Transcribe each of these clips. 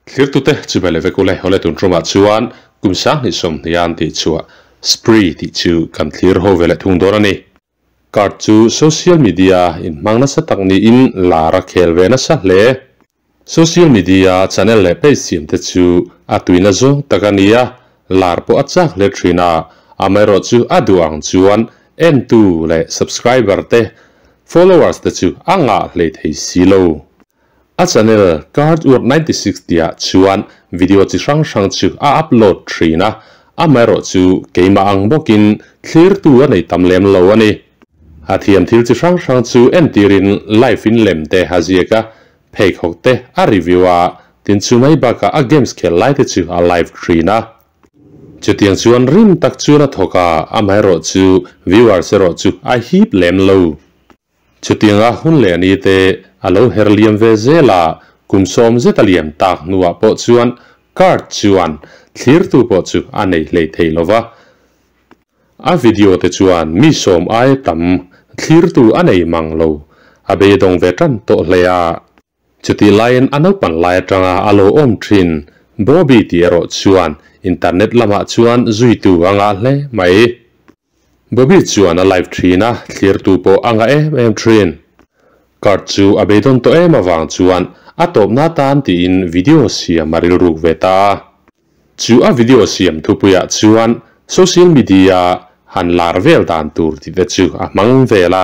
Thirtute chu bele vekule hole tun ruma chuan kum sang ni som hian ti chua spree ti chu kan thlir ho vele thung dor ani. Card chu social media in mangna sa tak ni in lara khel ve na sa hle. Social media channel le page sim te chu atuina zo takania lar po achak le thrina amero chu aduang chuan n2 le subscriber te followers te chu anga hle thei silo. A channel card ur 96 tia chuan video chi hrang hrang chu a upload thrina amero chu keima ang bokin thlir tu anei tam lem lo ani. A thiam thil chi hrang hrang chu entirin live in lem te haziaka phei khok te a review a tin chu mai baka a games khel lai te chu a live thrina. Chutiang chuan rim tak chu na thoka amero chu viewers ro chu a hip lem lo. Chutiang a hun le ani te alo herliam ve zela kumsom zetaliam tak nuwa po chuan card chuan thlir tu po chu anei hlei thei lova. A video te chuan mi som ai tam thlir tu anei mang lo a be dong ve tan to hlea. Chuti lion anau pan lai atanga alo om thin Bobby ti ero chuan internet lama chuan zui tu anga hle mai. Bobby chuan a live thina thlir tu po anga em em thin. Card chu a beidon to em awang chuan a top na tan ti in video siam maril ruk ve ta. Chu a video siam thupuya chuan social media han lar vel dan tur ti te chu a mang vela.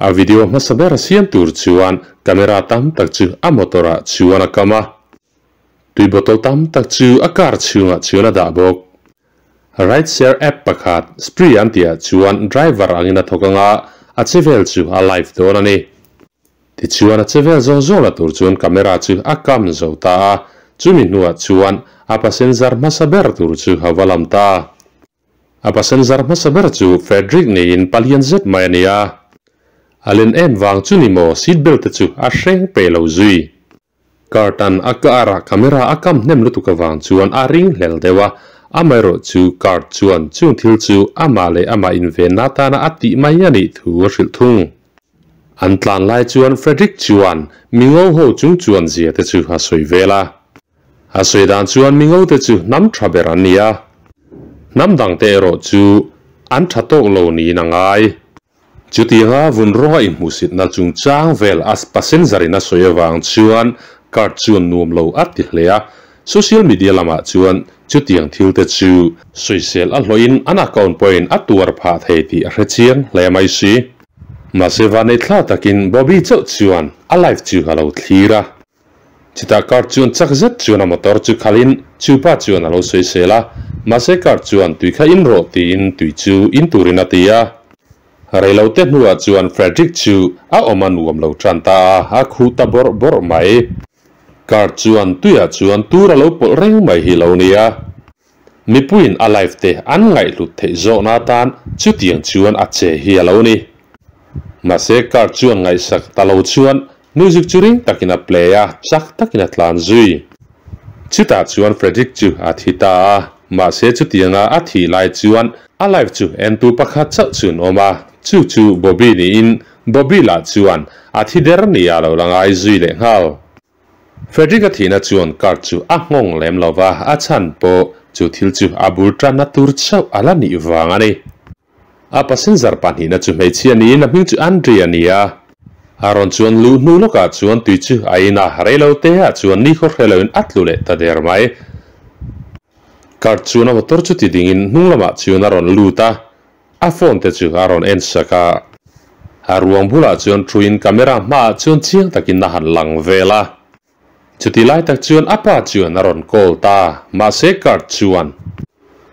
A video ma saber siam tur chuan camera tam tak chu a motora chuan a kama. Tui bottle tam tak chu a car chunga chuan a da bok. Ride share app pakhat spree an tia chuan driver angina thokanga a chevel chu a live don ani. Ti chuan a chevel zo zo la tur chuan camera chu a kam zo ta a chumi nuwa chuan a passenger masaber tur chu hawalam ta. A passenger masaber chu Frederick ni in palian zet mai ania. Alen em wang chu ni mo seat belt te chu a hreng pe lo zui. Cartan a kara camera a kam nem lutuk awang chuan a ring hlel dewa amero chu card chuan chung thil chu ama le ama in ve na ta na ati mai ani thu hril thung. An tlan lai chuan Frederick chuan mingo ho chung chuan zia te chu ha soi vela. Ha soi dan chuan mingo te chu nam thaber ania. Nam dang te ro chu an thatok lo ni na ngai. Chutinga vun ro in musit na chung chang vel as passenger in a soyawang chuan card chuan nuam lo ati hlea. Social media lama chuan chutiang thil te chu soisel a hloin an account point a tuar pha thei ti a hrechiang hle mai si. Masewa nei thla takin Bobby chau chuan a live chu halo thlira. Chita card chuan chak zet chuan a motor chu khalin chupa chuan alo soisela. Mase card chuan tui kha in ro ti in tui chu in turin atia. Reilo te hnuah chuan Frederick chu a awm a nuam lo tan ta a khu ta bawr bawr mai. Card chuan tuia chuan tur alo pawlh reng mai hi lo nia. Mipuiin a live te an ngaih hlut theih zawh na tan chutiang chuan a che hi alo ni. Mase card chuan ngaihsak ta lo chuan music chu ring takin a play a chak takin a tlan zui. Chutah chuan Frederick chu a thi ta a mase chutianga a thi lai chuan a live chu en tu pakhat chauh chun awm a chu chu Bobby ni in Bobby la chuan a thi der ni a lo langai zui leh nghal. Frederick a thina chuan card chu a nghawng lem lova a chan po chu thil chu a bul tan na tur chauh ala ni wang ani. A passenger pahnih na chu hmeichhia niin a hming chu Andrea ania. Aron chuan lu hnu lawkah chuan tui chu a ina reilo te ah chuan ni khaw hreloin a tlu leh ta der mai. Card chuan a motor chu ti dingin hnung lamah chuan a rawn lut a a phone te chu a rawn en sak a. A ruang bulah chuan thuin camera hmaah chuan chiang takin a han lang vel a. Chuti lai tak chuan a pa chuan a rawn call ta mahse card chuan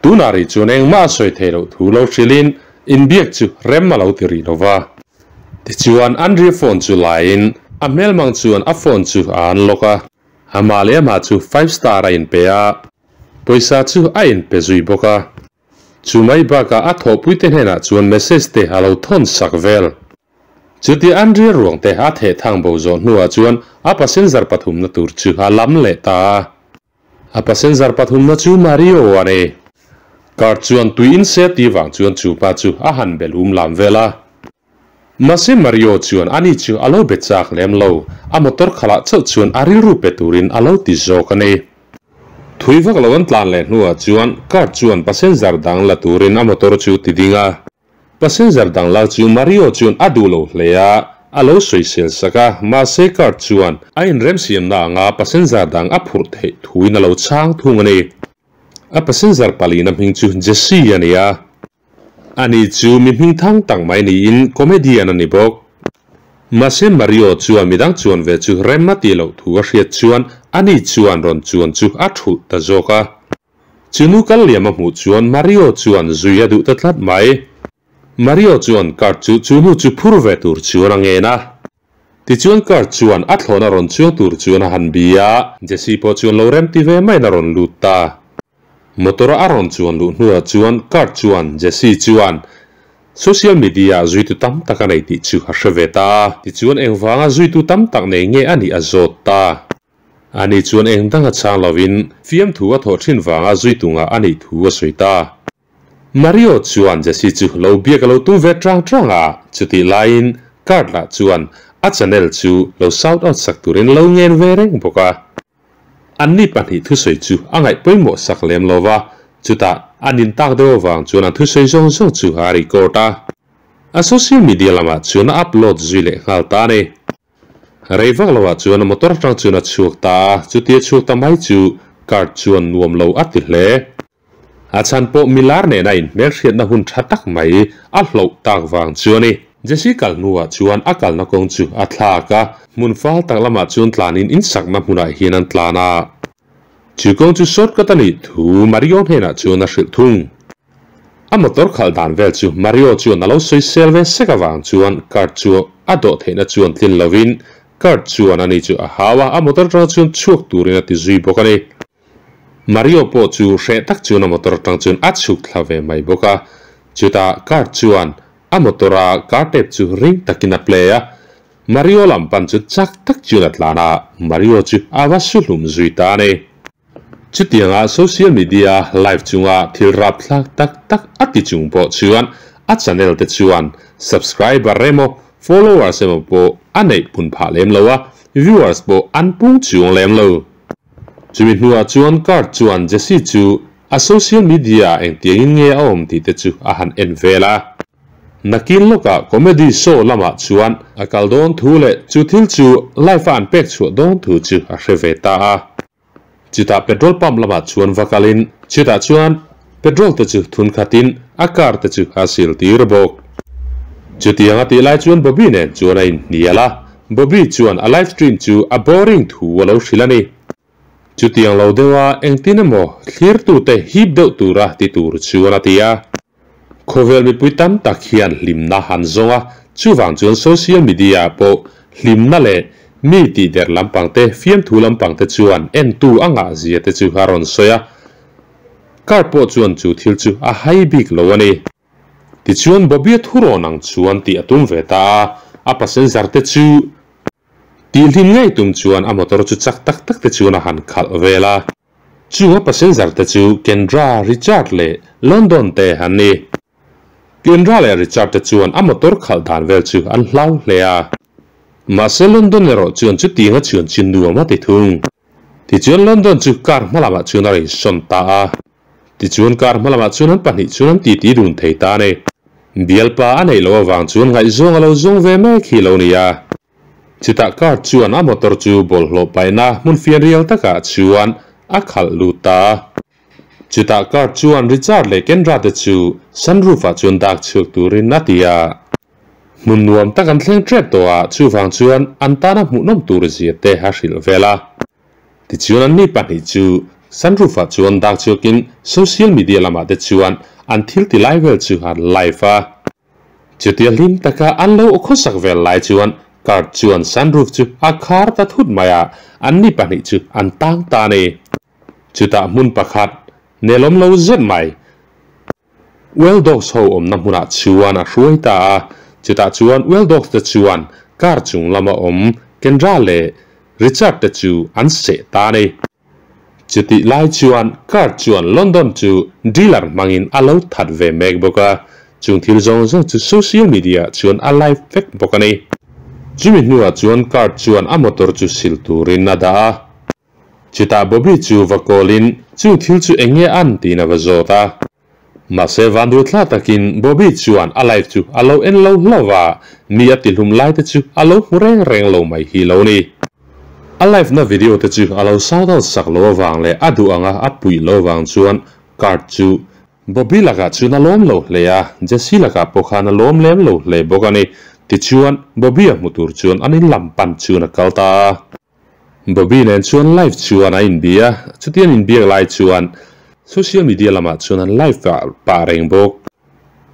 tunari chuan engmah a sawi thei loh thu lo hrilhin in biak chu rem a lo ti rih lova. Ti chuan Andrea phone chu laiin a hmelmang chuan a phone chu a an lawk a. Ama le ama chu 5 star a in pe a pawisa chu a in pe zui bawk a. Chu mai baka a thawhpui te hnenah chuan message te a lo thawn sak vel. Chuti Andrea ruang te a theh thang bo zawh hnuah chuan a passenger pathum na tur chu a lam leh ta a. A passenger pathum na chu Mario ani. Card chuan tui in se ti wang chuan chu pa chu a han belum lam vela. Mahse Mario chuan ani chu a lo be chak lem lo, a motor khalah chauh chuan a rilru pe turin a lo ti zawk a ni. Thui vak lo an tlan leh hnuah chuan car chuan passenger dang la turin a motor chu ti ding a. Passenger dang lak chu Mario chuan a duh lo hle a, a lo sawisel sak a, mahse car chuan a inremsiamna anga passenger dang a phurh theih thuin a lo chhang thung a ni. A passenger palina hming chu Jesse a ni a. Ani chu mi hming thang tak mai niin comedian a ni bawk. Mahse Mario chuan midang chuan ve chu rem a tih loh thu a hriat chuan ani chuan rawn chuan chu a thulh ta zawk a. Chu nu kal liam a hmuh chuan Mario chuan zui a duh ta tlat mai. Mario chuan card chu chu nu chu phur ve tur chuan a ngen a. Tichuan card chuan a thlawna rawn chuang tur chuan a han bi a. Jesse pawh chuan lo rem ti ve maiin a rawn lut ta. Motor a rawn chuan luh hnuah chuan card chuan Jesse chuan social media ah zuitu tam tak a nei tih chu a hre ve ta a. Tichuan engvanga zuitu tam tak nei nge a nih a zawt ta. Ani chuan eng dang a chhang lovin fiamthu a thawh thin vanga zuitunga a nih thu a sawi ta. Mario chuan Jesse chu lo biak a lo tum ve tang tang a, chutih laiin card lah chuan a channel chu lo shout out sak turin lo ngen ve reng bawk a. Anni pahnih thusawi chu a ngaih pawimawh sak lem lova, chutah an intak deuh avang chuan an thusawi zawng zawng chu a record a. A social media lamah chuan a upload zui leh nghal ta a ni. Rei vak lovah chuan a motor atang chuan a chhuak ta a, chutia chhuak ta mai chu card chuan nuam lo a ti hle. A chhan pawh milar nena inhmelhriatna hun tha tak mai a hloh tak vang chu a ni. Jesse kal hnuah chuan a kalna kawng chu a thlak a, hmun fal tak lamah chuan tlanin insakna hmunah hian an tlan a. Chu kawng chu shortcut a nih thu Mario hnenah chuan a hrilh thung. A motor khalh dan vel chu Mario chuan a lo sawisel ve sek avang chuan card chu a dawh theihna chuan tlin lovin card chuan ani chu a hau a, a motor atang chuan chhuak turin a ti zui bawk a ni. Mario pawh chu hreh tak chuan a motor atang chuan a chhuk thla ve mai bawk a, chutah card chuan a motor a car tape chu ring takin a play a, Mario lam pan chu chak tak chuan a tlan a, Mario chu a va su hlum zui ta a ni. Chutianga social media live chunga thil rapthlak tak tak a ti chung pawh chuan a channel te chuan subscriber emaw followers emaw pawh a neih pun phah lem lo a, viewers pawh an pung chuang lem lo. Chumi hnuah chuan card chuan Jesse chu a social media engtiangin nge a awm tih te chu a han en vel a. Nakin lawkah comedy show lamah chuan a kal dawn thu leh chu thil chu live a an pek chhuah dawn thu chu a hre ve ta a. Chutah petrol pump lamah chuan va kalin chutah chuan petrol te chu thun khatin a car te chu a sil tir bawk. Chutiang a tih lai chuan Bobby nen chuan a inhnial a, Bobby chuan a live stream chu a boring thu a lo hrilh a ni. Chutiang lo deuha engtin emaw thlirtute hip deuh tura ti tur chuan a ti a. Khawvel mipui tam tak hian hlimna han zawng a, chuvang chuan social media ah pawh hlimna leh mi tihder lampang te, fiamthu lampang te chuan entu a ngah zia te chu a rawn sawi a. Car pawh chuan chu thil chu a hai bik lo a ni. Tichuan Bobby-a thurawn ang chuan tih a tum ve ta a, a passenger te chu tihhlim ngei tum chuan a motor chu chak tak tak te chuan a han khalh vel a. Chu a passenger te chu Kendra, Richard leh London te an ni. Kendra leh Richard te chuan a motor khalh dan vel chu an hlau hle a. Mahse London erawh chuan chutiang a chuan chu nuam a ti thung. Tichuan London chu car hma lamah chuan a rawn sawn ta a. Tichuan car hma lamah chuan an pahnih chuan an titi dun thei ta a ni. Bialpa a neih loh avang chuan ngaihzawng a lo zawng ve mek hi lo ni a. Chutah car chuan a motor chu bawlhhlawh paihna hmun fianrial takah chuan a khalh lut ta a. Chutah car chuan Richard leh Kendra te chu sunroof ah chuan dak chhuak turin a ti a. Hmun nuam tak an thleng tep tawh a, chuvang chuan an tana hmuhnawm tur zia te a hrilh vel a. Tichuan an mi pahnih chu sunroof ah chuan dak chhuakin social media lamah te chuan an thil ti lai vel chu an live a. Chutia hlim taka an lo khawsak vel lai chuan car chuan sunroof chu a khar ta thut mai a, an ni pahnih chu an tang ta a ni. Chutah hmun pakhat nelawm lo zet mai Well Dogs ho awmna hmunah chuan a hruai ta a, chutah chuan Well Dogs te chuan car chung lama awm Kendra leh Richard te chu an seh ta a ni. Chutih lai chuan car chuan London chu dealer hmangin a lo that ve mek bawk a. Chung thil zawng zawng chu social media ah chuan a live vek bawk a ni. Chumi hnuah chuan Kurt chuan a motor chu sil turin a dah a. Chutah Bobby chu va call-in chung thil chu eng nge an tiin a va zawt a. Mahse vanduai thla takin Bobby chuan a live chu a lo en lo hlauh a, mi a tihlum lai te chu a lo hmu reng reng lo mai hi lo ni. A live na video te chu a lo shout out sak lo avang leh a duh anga a puih lo avang chuan Kurt chu Bobby lakah chuan a lawm lo hle a, Jesse lakah pawh khan a lawm lem lo hle bawk a ni. Tichuan Bobby a hmu tur chuan an in lam pan chuan a kal ta a. Bobby nen chuan live chuan a inbia a, chuti an inbiak lai chuan social media lamah chuan an live pah reng bawk.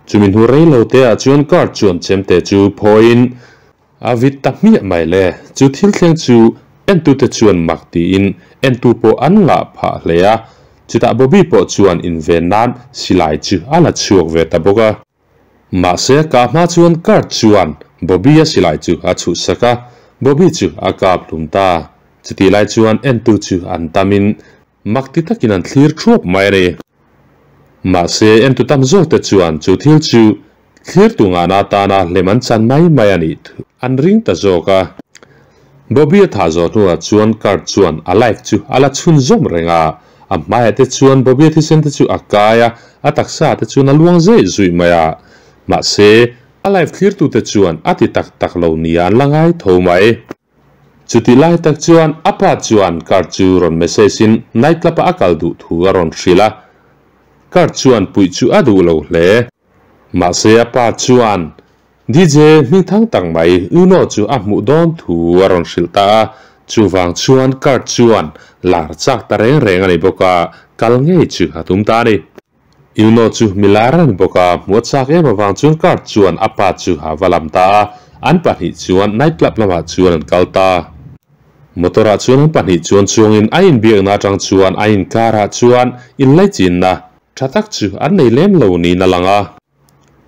Chumi hnu rei lo te ah chuan Kurt chuan chemte chu phawiin a vit ta hmiah mai le. Chu thil thleng chu entute chuan mak tiin entu pawh an ngah phah hle a, chutah Bobby pawh chuan inven nan silai chu a la chhuak ve ta bawk a. Mahse, kah hma chuan Kurt chuan Bobby-a silai chu a chhuhsak a, Bobby chu a kap hlum ta. Chutih lai chuan entu chu an tamin mak ti takin an thlir thuap mai a ni. Mahse, entu tam zawkte chuan chu thil chu thlirtu ngahna atana hlem an chan mai mai a nih an ring ta zawk a. Bobby-a thah zawh hnuah chuan Kurt chuan a life chu a la chhunzawm reng a, A hmaiah te chuan Bobby-a thisen te chu a kai a, a taksa te chuan a luang zeih zuih mai a. Mahse, a live thlirtute chuan a ti tak tak lo nia an la ngai tho mai. Chutih lai tak chuan a pa chuan Kurt chu rawn message in night club a a kal duh thu a rawn hrilh a. Kurt chuan puih chu a duh lo hle. Mahse a pa chuan DJ hmingthang tak mai Uno chu a hmuh dawn thu a rawn hrilh ta a, chuvang chuan Kurt chuan lar chak ta reng reng a ni bawk a, kal ngei chu a tum ta a ni. Uno chu mi lar a ni bawk a, hmuh a chak em avang chuan Kurt chuan a pa chu a va lam ta a, an pahnih chuan night club lamah chuan an kal ta. Motor ah chuan an pahnih chuan chuangin a inbiakna atang chuan a inkarah chuan inlaichinna tha tak chu an nei lem lo niin a lang a.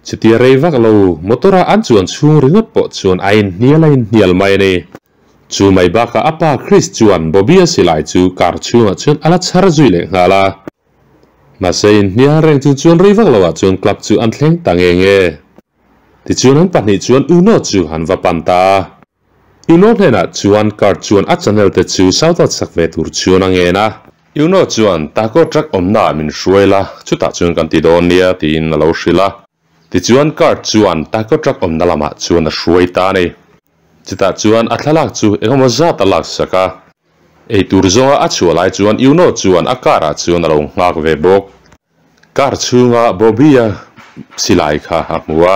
Chutia rei vak lo, motor a an chuan chhung ringawt pawh chuan a inhnial a inhnial mai a ni. Chu mai bakah a pa Chris chuan Bobby-a silai chu car chhungah chuan a la chhar zui leh nghal a. Mahse inhnial reng chung chuan rei vak loah chuan club chu an thleng ta nge nge. Tichuan an pahnih chuan Uno chu an va pan ta a. Uno hnenah chuan Kurt chuan a channel te chu shout out sak ve tur chuan a ngen a. Uno chuan, Taco truck awmna ah min hruai la, chutah chuan kan ti dawn nia, tiin a lo hrilh a. Tichuan Kurt chuan Taco truck awmna lamah chuan a hruai ta a ni. Chutah chuan a thlalak chu engemaw zat a lak sak a. Eitur zawnga a chhuah lai chuan Uno chuan a car ah chuan a lo nghak ve bawk. Car chhunga Bobby-a silai kha a hmu a.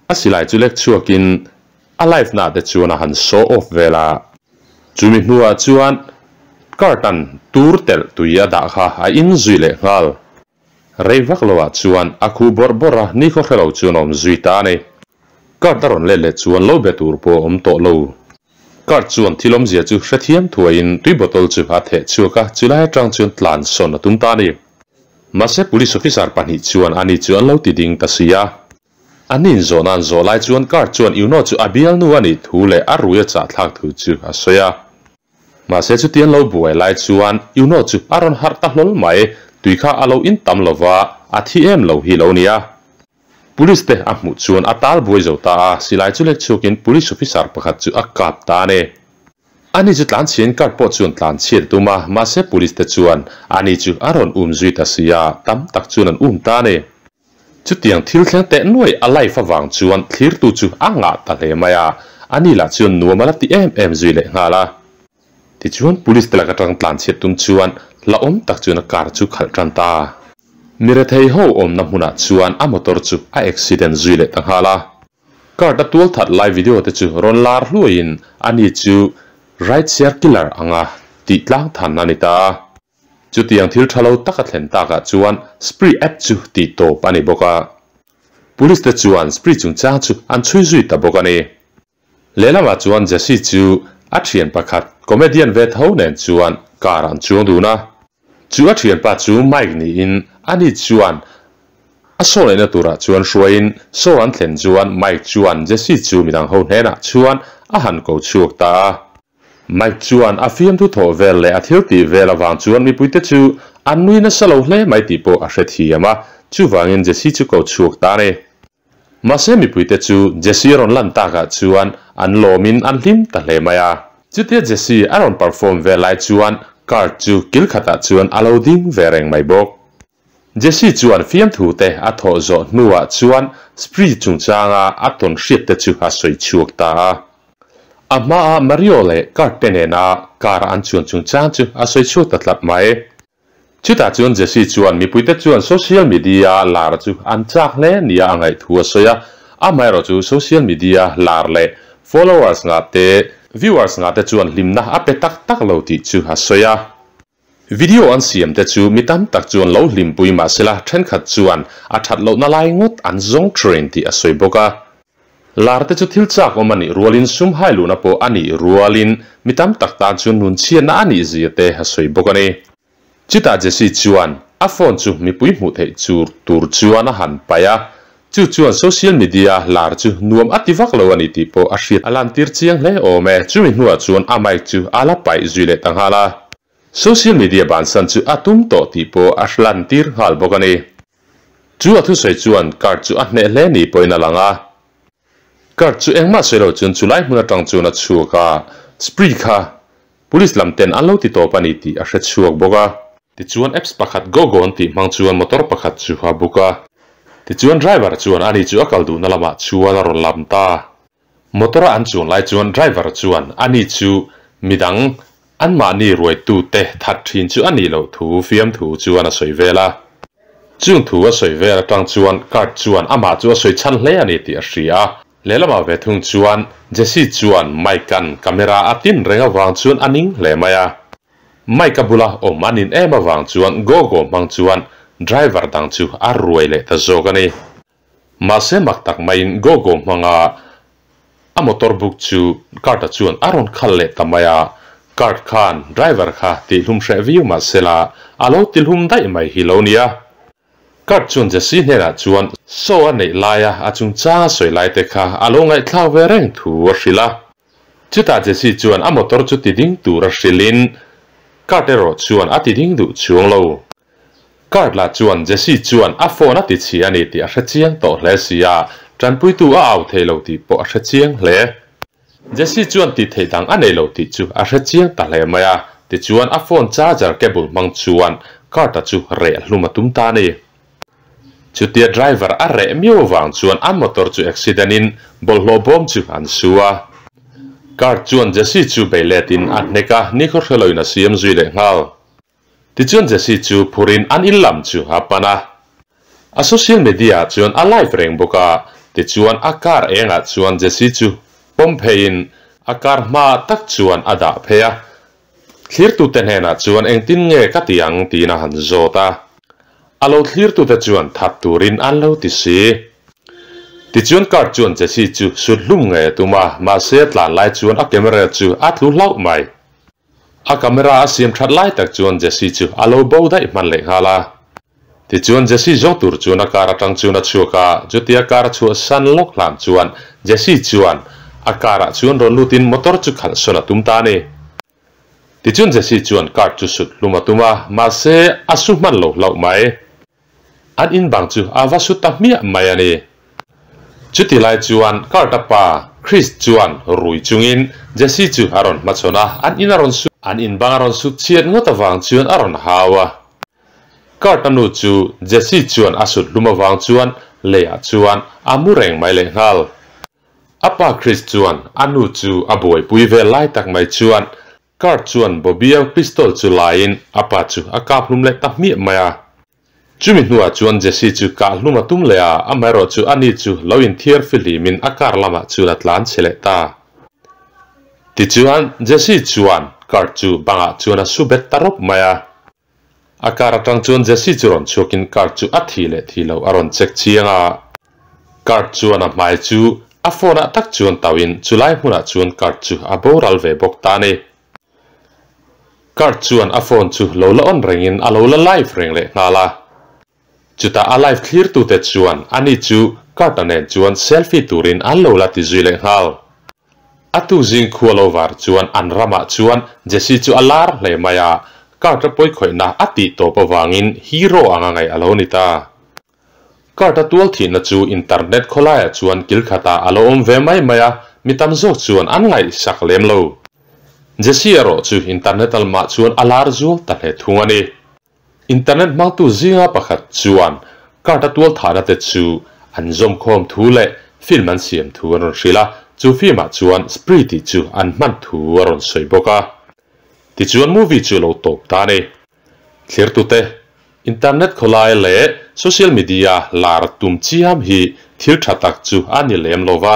A silai chu lek chhuakin a live na te chuan a han show off vel a. Chumi hnuah chuan Kurt-a'n tur telh tui a dah kha a in zui leh nghal. Rei vak loah chuan a khuh bawrh bawrh a, nikhaw hre lo chuan a awm zui ta a ni. Kurt a rawn let leh chuan lo be tur pawh a awm tawh lo. Kurt chuan thil awmzia chu hrethiam thuaiin tui bottle chu a theh chhuak a, chulai atang chuan tlan sawn a tum ta a ni. Mahse police officer pahnih chuan ani chu an lo ti ding ta si a. An inzawh nan zawh lai chuan Kurt chuan Yuno chu a bialnu a nih thu leh a rui a chahthlak thu chu a sawi a. Mahse chuti an lo buai lai chuan Yuno chu a rawn harh ta hlawl mai, tui kha a lo in tam lo va, a thi em lo hi lo nia. Police te a hmuh chuan a tal buai zo ta a, silai chu lek chhuakin police officer pakhat chu a kap ta a ni. Ani chu tlanchhiain Kurt pawh chuan tlanchhiat a tum a, mahse police te chuan ani chu a rawn um zui ta si a, tam tak chuan an um ta a ni. Chutiang thil thleng teh nuai a life avang chuan thlirtu chu a ngah ta hle mai a, ani lah chuan nuam a la ti em em zui leh nghal a. Tichuan police te lak atang tlanchhiat tum chuan hlauhawm tak chuan a car chu khalh tan ta. Mi rethei ho awmna hmunah chuan a motor chu a accident zui leh ta nghal a. Card a tual that lai video te chu rawn lar hluaiin ani chu ride share killer anga tih tlang than a ni ta a. Chutiang thil tha lo tak a thlen takah chuan Spree app chu tih tawp a ni bawk a. Police te chuan Spree chungchang chu an chhui zui ta bawk a ni. Lehlamah chuan Jesse chu a thian pakhat comedian ve tho nen chuan car an chuang dun a. Chu a thianpa chu Mike niin ani chuan a saw neihna turah chuan hruaiin saw an thlen chuan Mike chuan Jesse chu midang ho hnenah chuan a han ko chhuak ta a. Mike chuan a fiamthu thawh vel leh a thil tih vel avang chuan mipuite chu an nui nasa lo hle mai tih pawh a hrethiam a, chuvangin Jesse chu ko chhuak ta a ni. Mahse mipuite chu Jessie rawn lan takah chuan an lawmin an hlim ta hle mai a. Chutia Jessie a rawn perform ve lai chuan Kurt chu kil khatah chuan a lo ding ve reng mai bawk. Jessie chuan fiamthu te a thawh zawh hnuah chuan Spree chungchanga a tawn hriat te chu a sawi chhuak ta a. A hmaa Mario leh Kurt te nena car an chuan chungchang chu a sawi chhuak ta tlat mai. Chutah chuan Jessie chuan mipuite chuan social media lar chu an chak hle nia a ngaih thu a sawi a, amaherawh chu social media lar leh followers ngah te, viewers ngah te chuan hlimna a pe tak tak lo tih chu a sawi a. Video an siam te chu mi tam tak chuan lo hlimpui mahsela thenkhat chuan a that lohna lai ngawt an zawng thin tih a sawi bawk a. Lar te chu thil chak awm a nih rualin sum hai luhna pawh a nih rualin mi tam tak tan chuan nun chhiatna a nih zia te a sawi bawk a ni. Chutah Jessie chuan a phone chu mipui hmuh theih chur tur chuan a han paih a, chu chuan social media lar chu nuam a ti vak lo a ni tih pawh a hriat a lantir chiang hle awm e. Chumi hnuah chuan a mic chu a la paih zui leh ta nghal a, social media bansan chu a tum tawh tih pawh a lantir nghal bawk a ni. Chu a thusawi chuan Kurt chu a hneh hle ni pawhin a lang a. Kurt chu engmah sawi lo chuan chulai hmun atang chuan a chhuak a, Spree kha Police lam ten an lo ti tawp a ni tih a hre chhuak bawk a. Tichuan apps pakhat Gogon tih hmang chuan motor pakhat chu a book a. Tichuan driver chuan ani chu a kal duhna lamah chuan a rawn lam ta. Motor a an chuan lai chuan driver chuan ani chu midang anmahni ruaitu te that thin chu a nih loh thu fiamthu chuan a sawi vel a. Chung thu a sawi vel atang chuan Kurt chuan amah chu a sawi chhan hle a ni tih a hria a. Lehlamah ve thung chuan Jessie chuan Mike-a'n camera a tin reng avang chuan a ning hle mai a. Mike-a bula awm a nin em avang chuan Gogo hmang chuan driver dang chu a ruai leh ta zawk a ni. Mahse mak tak maiin Gogo hmanga a motor book chu Kurt-a chuan a rawn khalh leh ta mai a. Kurt khan driver kha tihlum hreh viau mahsela a lo tihlum daih mai hi lo nia. Kurt chuan Jessie hnenah chuan show a neih laia a chungchang a sawi lai te kha a lo ngaihthlak ve reng thu a hrilh a. Chutah Jessie chuan a motor chu ti ding tur a hrilhin Kurt erawh chuan a ti ding duh chuang lo. Kurt lah chuan Jessie chuan a phone a ti chhi a ni tih a hre chiang tawh hle si a, tanpuitu a au thei lo tih pawh a hre chiang hle. Jessie chuan tih theih dang a nei lo tih chu a hre chiang ta hle mai a, tichuan a phone charger cable hmang chuan Kurt-a chu reh hlum a tum ta a ni. Chutia driver a reh miau avang chuan an motor chu accident in bawlhhlawh bawm chu an su a. Kurt chuan Jessie chu bei letin a hnek a, nikhaw hreloin a siam zui leh nghal. Tichuan Jessie chu phurin an in lam chu a pan a. A social media ah chuan a live reng bawk a, tichuan a car engah chuan Jessie chu pawm pheiin a car hma tak chuan a dah phei a. Thlirtute hnenah chuan engtin nge ka ti ang tiin a han zawt a. A lo thlirtute chuan that turin an lo ti si. Tichuan Kurt chuan Jessie chu sut hlum ngei a tum a, mahse a tlan lai chuan a camera chu a tlu hlauh mai. A camera a siam that lai tak chuan Jessie chu a lo bo daih hman leh nghal a. Tichuan Jessie zawng tur chuan a car atang chuan a chhuak a, chutia car a chhuah san lawk hlan chuan Jessie chuan a car ah chuan rawn lutin motor chu khalh sawn a tum ta a ni. Tichuan Jessie chuan car chu sut hlum a tum a, mahse a su hman lo hlauh mai. An in bang chu a va su ta hmiah mai a ni. Chuti lai chuan Kurt-a pa Chris chuan rui chungin Jessie chu a rawn hmachhawn a, an in a rawn su. An in bang a rawn sut chhiat ngawt avang chuan a rawn hau a. Kurt-a nu chu Jessie chuan a sut hlum avang chuan leiah chuan a mu reng mai lehnghal. A pa Chris chuan a nu chu a buaipui vel lai tak mai chuan Kurt chuan Bobby-a pistol chu laiin a pa chu a kap hlum leh ta hmiah mai a. Chumi hnuah chuan Jessie chu kah hlum a tum leh a, amaherawh chu ani chu lo inthiar fihlimin a car lamah chuan a tlan chhe leh ta. Tichuan, Jessie chuan Kurt chu bangah chuan a su bet ta rawp mai a. A car atang chuan Jessie chu rawn chhuakin Kurt chu a thi leh thi lo a rawn check chiang a. Kurt chuan a hmai chu a phone ah tak chuan tauhin chulai hmunah chuan Kurt chu a boral ve bawk ta a ni. Kurt chuan a phone chu lo la on rengin a lo la live reng leh nghal a. Chutah a live thlirtute chuan ani chu Kurt-a nen chuan selfie turin an lo la ti zui leh nghal. A tu zing khua lo var chuan an ramah chuan Jessie chu a lar hle mai a, Kurt-a pawikhawihna a tih tawp avangin hero anga ngaih a lo ni ta. Kurt-a tual thihna chu internet khawlaiah chuan kil khatah a lo awm ve mai mai a, mi tam zawk chuan an ngaihsak lem lo. Jesse erawh chu internet almah chuan a lar zual ta hle thung a ni. Internet hmangtu zinga pakhat chuan Kurt-a tual thahna te chu an zawmkhawm thu leh film an siam thu an rawn hrilh a, chu film-ah chuan Spree tih chu an hman thu a rawn sawi bawk a. Tichuan movie chu a lo tawp ta a ni. Thlirtute, Internet khawlai leh social media lar tum chiam hi thil tha tak chu a ni lem lo va.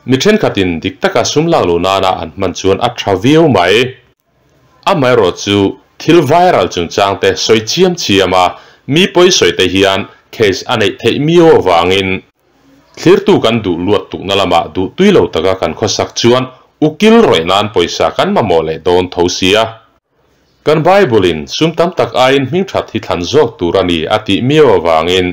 Mi thenkhatin dik taka sum lak luh nana an hman chuan a tha viau mai. Amaherawh chu thil viral chungchang te sawi chiam chiam a, mi pawi sawi te hian case a neih theih miau avangin Thlirtu kan duh luat tukna lamah duh tui lo taka kan khawsak chuan ukil rawih nan pawisa kan mamawh leh dawn tho sia. Kan Bible-in sum tam tak aiin hming that hi thlan zawk tur a ni a tih miau avangin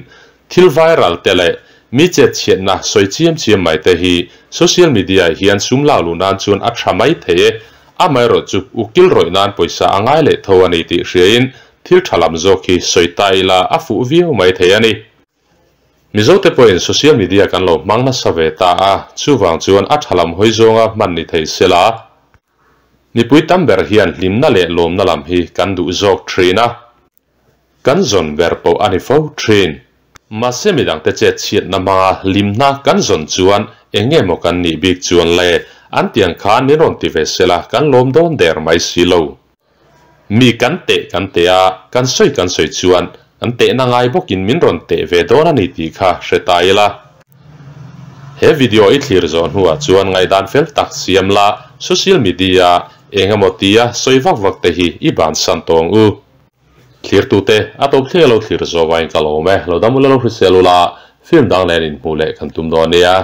thil viral te leh mi chetchhiatna sawi chiam chiam mai te hi social media-ah hian sum lak luh nan chuan a tha mai thei e, amaherawh chu ukil rawih nan pawisa a ngai leh tho a ni tih hriain thil tha lam zawk hi sawi ta ila a fuh viau mai thei a ni. Mizote pawhin social media kan lo hmang nasa ve ta a, chuvang chuan a tha lam hawi zawnga hman ni thei sela. Mipui tam ber hian hlimna leh lawmna lam hi kan duh zawk thin a, kan zawn ber pawh a ni fo thin. Mahse midangte chet chhiatna hmanga hlimna kan zawn chuan eng nge maw kan nih bik chuan le, an tiang khan min rawn ti ve sela kan lawm dawn der mai si lo. Mi kan teh kan teh a, kan sawi kan sawi chuan an tehna ngai bawkin min rawn teh ve dawn a ni tih kha hre ta ila. He video i thlir zawh hnuah chuan ngaihdan fel tak siam la, social media eng emaw tia sawi vak vak te hi i bansan tawng u. Thlirtute, a tawp thleng lo thlir zawh vangin ka lawm e, lo dam ula lo hrisel ula, film dang nen inhmuh leh kan tum dawn nia.